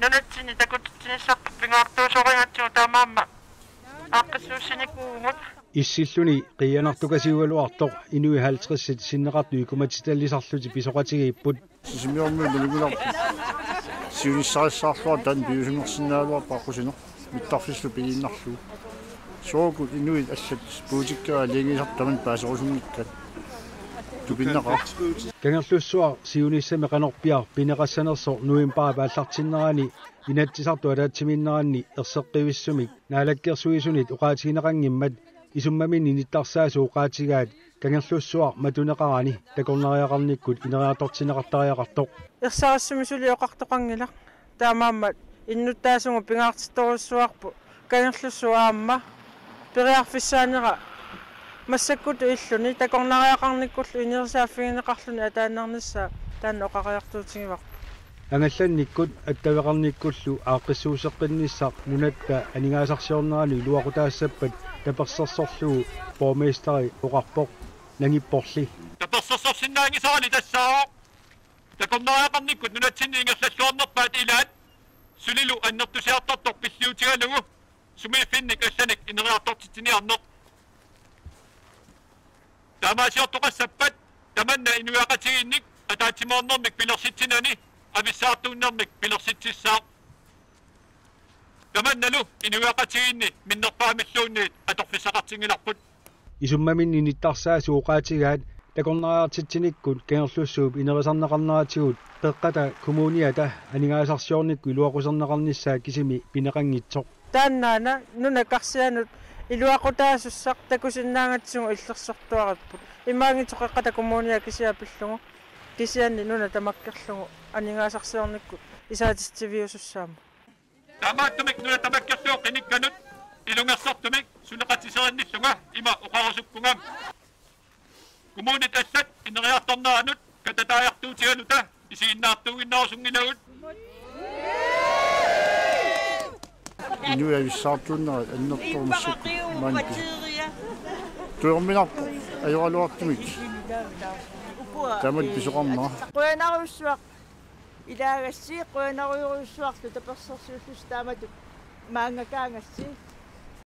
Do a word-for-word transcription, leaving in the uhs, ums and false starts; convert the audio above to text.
Nunatsinni takutitsinissarput pingaartuusorigatsigu taamaammat aaqqissuussinikuuvugut. Issilluni qiianartukasiugaluartoq inuit halvtredsit sinneqartut ikumatitallisarlutik pisoqatigiipput. Sisimiormiut nalunngilarput siunissarissaarluartut taanna piviusunngorsinnaagaluarput aqqusineq mittarfillu pigiinnarlugu. Soorlu inuit allat politikkerit aalajangiisartut tamanna paaserusunngikkaat tupinnaqaaq. Kangerlussuaq siunissami qanorpiaq pineqassanersoq novembarip aallartinnerani Inatsisartut ataatsimiinneranni erseqqivissumik Naalakkersuisunit oqaatigineqanngimmat isummaminni nittarsaasoq oqaatigaat Kangerlussuaq matuneqarani takornariaqarnikkut ineriartortinneqartariaqartoq. Ersarissumik suli oqartoqanngilaq. Taamaammat innuttaasugut pingaartittorujussuuarput Kangerlussuaq aamma periarfissaanera massakkutut illuni takornariaqarnikkullu inerisaaffigineqarluni ataannarnissaa taanna oqariartuutigivarput. Angallannikkut attaveqarnikkullu aaqqissuusseqqinnissaq nunatta aningaasarsiorneranut iluaqutaassappat tapersersorlugu borgmesteri oqarpoq nangipporli. Tapersersorsinnaanngisarali tassaavoq takornariaqarnikkut nunatsinni ingerlalluarnerpaat ilaat sulilu annertusiartortoq pilliutigalugu sumiiffinnik allanik ineriartortitsiniarneq. Taamaasiortoqassappat tamanna inuiaqatigiinnik ataatsimoornermik pilersitsinani avissaartuunnermik pilersitsissaaq. Tamannalu inuiaqatigiinni minnerpaamilluunniit atorfissaqartinngilarput. Isummaminni nittarsaasoq oqaatigaat takornariartitsinikkut Kangerlussuup inerisarneqarneratigut Qeqqata Kommuniata aningaasarsiornikkut iluaquserneqarnissaa kisimi pineqanngitsoq. Taannaana nunat karsianut iluaqutaasussaq takusinnaagatsigu illersortuaripput. Imaanngitsoq Qeqqata Kommunia kisiat pillugu kisianni nuna tamakkerlugu aningaasarsiornikkut isaatitsiviusussaammata. Taamaattumik nuna tamakkerlugu qinikkanut ilungersortumik suleqatiserinnillunga ima oqarusukkunga: Kommunit allat ineriartorneranut katataajartuutigaluta isiginnaartuuginnarusunngilagut. Inuit avissaartuunnerat annertoorujussuuvoq maani. Tujorminarpoq ajoraluartumik taamatut pisoqarnera. Qujanarujussuaq ilaagassi, qujanarujorujussuarlu tapersersuillusi taamatut maanngakaagassi.